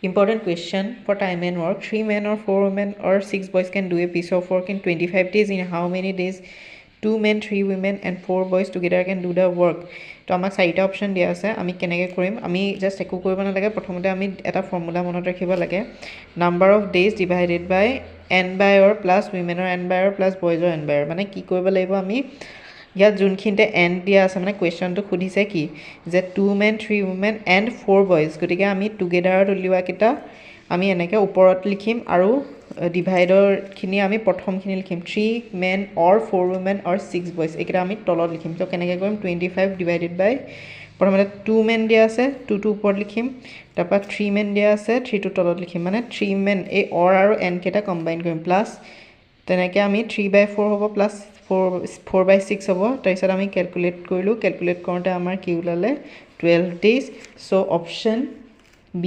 Important question for time and work. 3 men or 4 women or 6 boys can do a piece of work in 25 days. In how many days 2 men, 3 women and 4 boys together can do the work? তো আমাক চাৰিটা option দিয়া আছে। আমি কেনেকৈ কৰিম? আমি just একো কৰিব নালাগে। প্ৰথমতে আমি এটা ফৰ্মুলা মনত ৰাখিব লাগে, number of days divided by N by or plus উইমেনৰ N by or plus বয়জৰ N by অৰ। মানে কি কৰিব লাগিব আমি ইয়াত যোনখিনিতে এন দিয়া আছে, মানে কুৱেশ্যনটো সুধিছে কি যে 2 men, 3 women and 4 boys। গতিকে আমি টুগেডাৰত উলিওৱাকেইটা আমি এনেকৈ ওপৰত লিখিম আৰু ডিভাইডৰখিনি আমি প্ৰথমখিনি লিখিম, 3 men or 4 women or 6 boys, এইকেইটা আমি তলত লিখিম। তো কেনেকৈ কৰিম? 25 ডিভাইডেড বাই প্ৰথমতে 2 মেন দিয়া আছে, 2টো ওপৰত লিখিম, তাৰপৰা 3 মেন দিয়া আছে, 3টো তলত লিখিম। মানে 3 মেন এই অৰ আৰু এনকেইটা কম্বাইন কৰিম, প্লাছ তেনেকৈ আমি 3/4 হ'ব, প্লাছ 4/6 হ'ব। তাৰপিছত আমি কেলকুলেট কৰিলোঁ, কেলকুলেট কৰোঁতে আমাৰ কি ওলালে? 12 days. So option B.